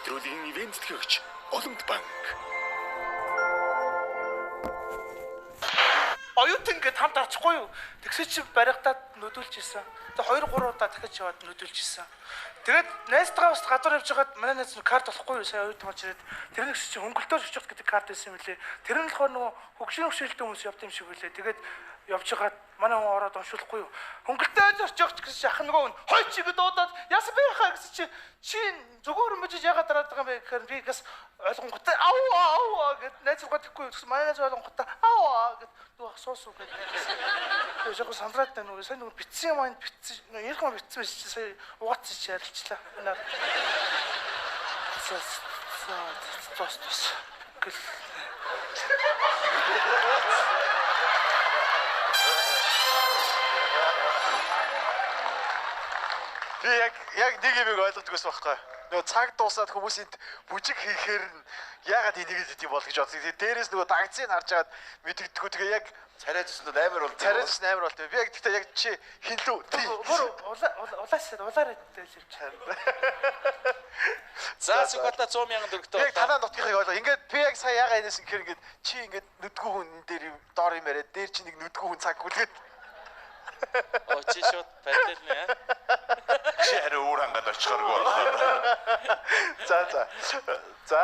Нэвтрүүлгийн ивээн тэтгэгч Олимп банк. Оюутан ингээд хамт очихгүй юу? Тэгсэн чи баригдаад нүдүүлж исэн. Тэгээ 2 3 удаа дахиж яваад нүдүүлж исэн. Тэгээд найзтайгаа бас гадуур явж байгаад манай найз нь карт болохгүй юу? Сая оюутан болж ирээд тэр нэг чи хөнгөлтөөр очих гэдэг карт байсан юм лээ. Тэр нь болохоор нөгөө хөгжин хөшөөлтөй хүмүүс явд юм шиг үлээ. Тэгээд явж байгаад манай хүн ороод уншуулахгүй юу? Хөнгөлтөөр очих гэсэн чи ах нөгөө хүн хой чи гэж дуудаад яасан бэ хаа гэсэн чи чи зүгээр мөжиж ягаад дараад байгаа юм бэ гэхээр би бас ойлгонготой ау ау гэд найз руугаа тэхгүй гэсэн манай найз ойлгонготой ау гэд нөгөө асуусан гэдэг. Тэгээ жоохон сандраад байна нөгөө сайн нөгөө битсэн юм аа битсэн ярих юм битсэн байж чи сая угаацсан чи ярилчлаа. Энэ тос тос гэл Би яг нэг юм ойлгодог байсан байхгүй. Нөгөө цаг дуусаад хүмүүсийн бүжиг хийхээр нь яагаад энийгээд идэв бол гэж бодсон. Тэгээ дээрээс нөгөө дагцыг харж агаад мэдэгдэхгүй. Тэгээ яг царай зүсэнд амар бол. Царай зүс амар бол. Би яг тэгтээ яг чи хинлүү. Бүр улаас улаар идэл явж байгаа. За Сүхбаатар 100 мянган төгрөгтэй. Яг танаа нутгийнхыг ойлго. Ингээд би яг сая яагаад энэс гэхээр ингээд чи ингээд нүдгүү хүн дээр доор юм яриад дээр чи нэг нүдгүү хүн цаг хүлгээд. Оо чи шууд параллел нэ. Чи харин өөр хангад очихоргүй боллоо. За за. За.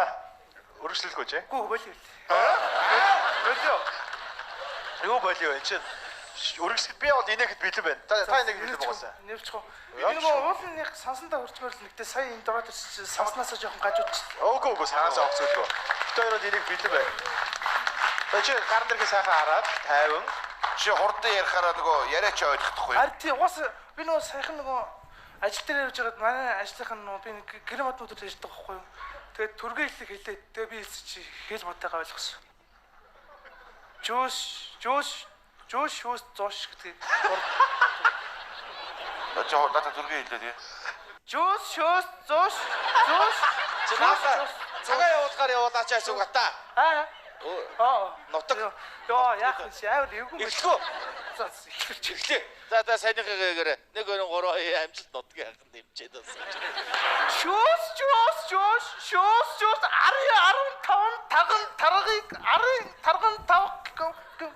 Өргөжлөх үү чи? Гүү болио. Болио. Юу болио энэ чинь өргөжлөх би бол инээхэд бэлэн байна. Та нэг бэлэн байгуулсан. Нэрчих. Би нөгөө уулын сансандаа хүрчмээр л нэгтээ сая энэ дороод ирсэн чинь санснасаа жоохон гажуудчихлаа. Үгүй үгүй сансаа авах зүйлгүй. Бид хоёроо энийг бэлэн байна. Та чи гарн дэрхээ сайхан хараад 50. Чи хурдан ярихаараа нөгөө яриач ойлгохгүй. Харин тий угаасаа би нөгөө саяхан нөгөө ажил дээр явж байгаад манай ажлынх нь нөгөө би нэг гэрээ моднууд ажилладаг байхгүй юу. Тэгээд түргээ хэллэг хэлээд тэгээ би хэлсэн чи хэл модтойгоо ойлгосон. Жөөс жөөс жөөс шөөс зоош гэдгийг. Чи надад түргээ хэлээ тий. Жөөс шөөс зоош зоош. Чи наахаа цагаа явуулгаар явуулаач Сүхбаатар. Аа. Аа. Нутаг. Йоо яах вэ? Амар эвгүй. Эхлэв. За эхлэв. Эхлэв. За за сайныхаа 1 2 3 амжилт нутгийн хахан дэмжээд болсон. Шөөс шөөс шөөс шөөс шөөс 10 15 таган таргыг 10 тарган 5.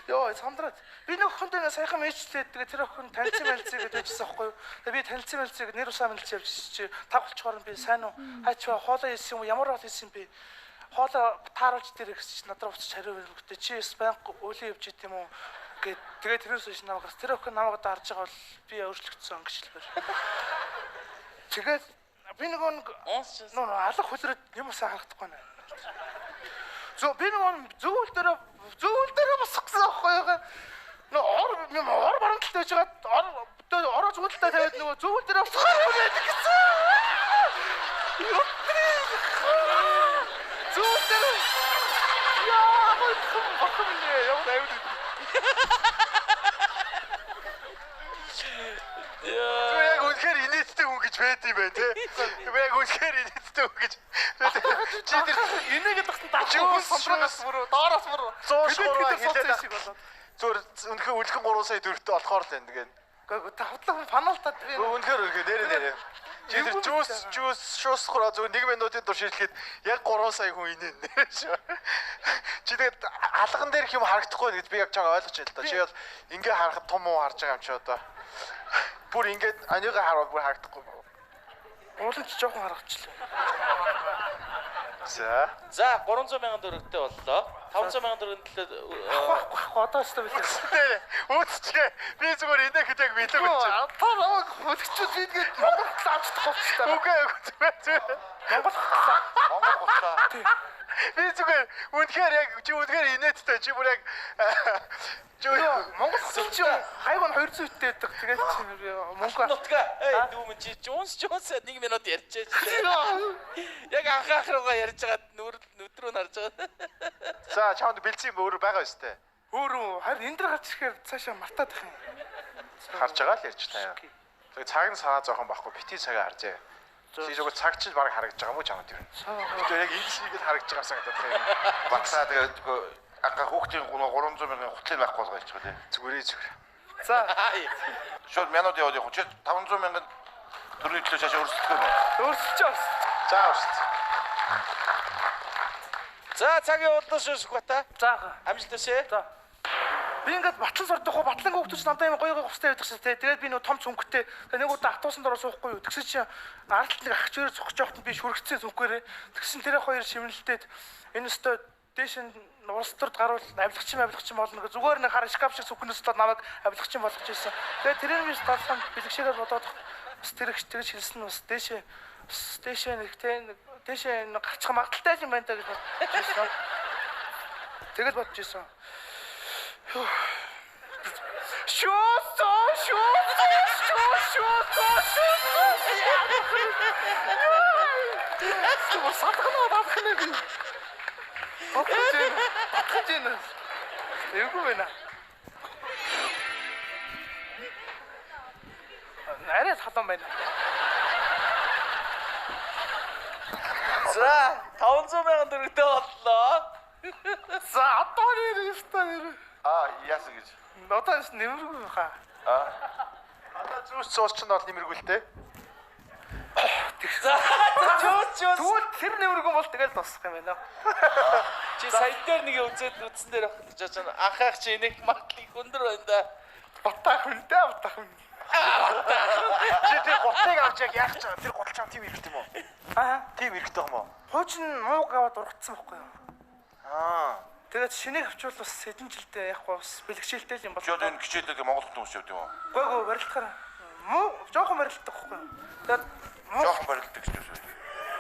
Йоо сандраад. Би нэг охинтой саяхан мэйжлээд тэгээ тэр охин танилцсан мэлцээ гэж байжсан байхгүй юу. Тэгээ би танилцсан мэлцээ гэж нэр усаа мэлцээ явж чи тав болчхоор би сайн уу хайчваа хоолоо хийсэн юм уу ямар хоол хийсэн бэ? Хоолоо тааруулж дээр гэсэн чи надад буцаж хариу өгдөө. Чи эс байнга өөлөө явж ит юм уу гэд тэгээ тэрнээс хойш намайг тэр охин намайг одоо харж байгаа бол би өөрчлөгдсөн гэж хэлбэр. Тэгээд би нөгөө нэг нөө алга хөлрөд юм усаа харагдахгүй байна. Зөө би нөгөө зөв хөл дээрээ босох гэсэн аахгүй юу? Нөө ор юм ор баруун талд байж байгаа ор ороо зүүн талдаа тавиад нөгөө зөв хөл дээрээ босохоор үнэт гэсэн. Зөв дээр яа бурхан минь ямар аюул. Яа яг үнэхээр инээдтэй хүн гэж байд юм байна те. Би яг үнэхээр инээдтэй хүн гэж. Чи тэр инээгээд тахсан дачгүй сондрогоос бүр доороос бүр 103 хэлээд шиг болоод. Зүгээр үнэхээр үлгэн 3 сая төгрөгтэй болохоор л байна тэгээд. Гэхдээ тавтлах фанаалтад би. Үнэхээр үнэхээр нэрэ нэрэ. Чи тэр жүүс жүүс шуус хураа зүгээр 1 минутын турш хэлэхэд яг 3 сая хүн инээн нэрэ шүү. Чи тэгээд алган дээрх юм харагдахгүй гэж би яг чамайг ойлгож байна л да. Чи бол ингээ харахад том уу харж байгаа юм чи одоо. Бүр ингээд аныгаа харвал бүр харагдахгүй. Уулын ч жоохон харгачлаа. За. За 300 мянган төгрөгтэй боллоо. 500 мянган төгрөгийн төлөө авахгүй одоо ч билээ. Үүсчихээ. Би зүгээр инээхэд яг билээ гэж. Та намайг хөлгчүүд би тэгээд Монгол хөтлөө авч чадахгүй болчихлоо. Үгүй зүгээр зүгээр. Монгол хөтлөө. Монгол хөтлөө. Би зүгээр үнэхээр яг чи үнэхээр инээдтэй чи бүр яг чи Монгол хөтлөө чи хайг нь 200 үттэй байдаг. Тэгээд чи мөнгө нутгаа. Эй дүүмэн чи жуунс жуунс 1 минут ярьчээ. Яг анхаах руугаа ярьж байгаад нүр нүд рүү нарж байгаа. За чамд бэлдсэн юм өөрөө байгаа өстэй. Өөрөө харин энэ дэр гарч ирэхээр цаашаа мартаад их юм. Харж байгаа л ярьж таа. Тэгээ цаг нь санаа зовхон байхгүй бити цагаа харжээ. Чи зүгээр цаг чинь баг харагдаж байгаа юм уу чамд ер нь? Тэгээ яг энэ шиг л харагдаж байгаа санагдаад байна юм. Батлаа тэгээд ангаа хүүхдийн 300 мянган хутлыг байхгүй болгоо ичих үү. Зүгээрээ зүгээр. За шууд минут яваад явах. Чи 500 мянган төгрөгийн төлөө цаашаа өрсөлдөх юм уу? Өрсөлдөж өрсөлдөж. За урт. За цагийн уулзалт шүү Сүхбата. За. Амжилт хүсье. За. Би ингээд батлан сурдаг хөө батлан хүүхдүүд надад юм гоё гоё хувцастай байдаг шээ те. Тэгээд би нөгөө том цүнхтэй. Тэгээд нэг удаа автобусан доор суухгүй юу. Тэгсэн чинь ард талд нэг агч өөр цогч явахад би шүргцэн цүнхгээрээ. Тэгсэн тэр хоёр шимнэлтээд энэ өстой дээш нь улс төрд гарвал авилгачин болно гэх зүгээр нэг хар шкаф шиг цүнхнээс болоод намайг авилгачин болгож ирсэн. Тэгээд тэрээр би талхан бэлгшээгээр бодоод бас тэр их тэгж хэлсэн нь бас дээшээ бас дээшээ нэг те нэг дээшээ нэг гарчих магадaltaй юм байна та гэж бодож ирсэн. Тэгэл бодож ирсэн. Шүүс шүүс шүүс шүүс шүүс. Сатгана батхна би. Батгаж байна. Эвгүй байна. Арай халуун байна. За 500 мянган төгрөгтэй боллоо. За одоо нэр ёстой нэр. Аа яасан гэж. Одоо нэмэргүй хаа. Одоо зүүс зуус чинь бол нэмэргүй л дээ. За чүүс чүүс. Тэгвэл тэр нэмэргүй бол тэгэл дуусах юм байна. Чи сая дээр нэг үзээд үзсэн дээр авах гэж бодож байна. Анхаах чи нэг магадлал өндөр байна да. Батаах үнтэй батаах үн. Чи тэр гутлыг авч яг яах ч тэр гутал чам тийм хэрэгтэй юм уу? Аа. Тийм хэрэгтэй юм уу? Хуучин мууг аваад ургацсан байхгүй юу? Аа. Тэгээд шинийг авчвал бас хэдэн жилдээ яахгүй бас бэлгшээлтэй л юм бол. Чи одоо энэ хичээлээ Монгол хүмүүс явд юм уу? Гой гой барилдахаар муу жоохон барилддаг байхгүй юу? Тэгээд муу Жохон барилдаг гэж үү?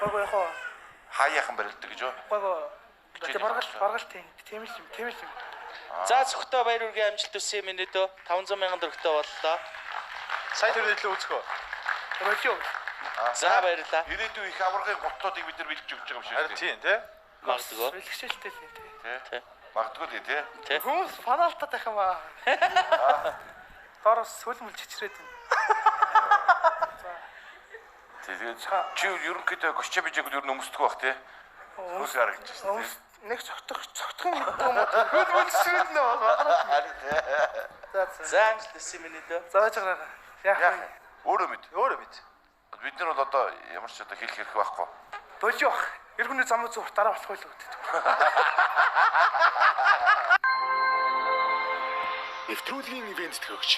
гой гой яг уу Хаяахан барилдаг гэж үү? гой гой. Тэгээд баргал тийм л юм тийм л юм. За Сүхбата баяр хүргэе амжилт хүсье минийдөө 500 мянган төгрөгтэй боллоо. Сая тэр илүү үзэх үү? Болио. За баярлалаа. Ирээдүйн их аваргын гутлуудыг бид нар бэлдэж өгч байгаа юм шиг Харин үү? тийм тий. Магадгүй. Бэлгшээлтэй л юм тий. Тий. Магадгүй тий, тий. Тий. Хүмүүс фанаалтаад байх юм аа. Доороос сөлмөлж чичрээд байна. Тэгээд чи ерөнхийдөө гочч бижээг ер нь өмсдөг байх тий. Хөөс харагдаж байна. Өмс нэг цогтох цогтох юм гэдэг юм уу? Хөлмөлж чичрээд нэ бас. Харин тий. За за. За амжилт хүсье минийдөө. За байж байгаарай. Яах Яах вэ? вэ? Өөрөө мэд. Өөрөө мэд. Бид нар бол одоо ямар ч одоо хэлэх хэрэг байхгүй. Болио. Эр хүний замуу зүг дараа болох байлгүй гэдэг. Нэвтрүүлгийн ивент төгч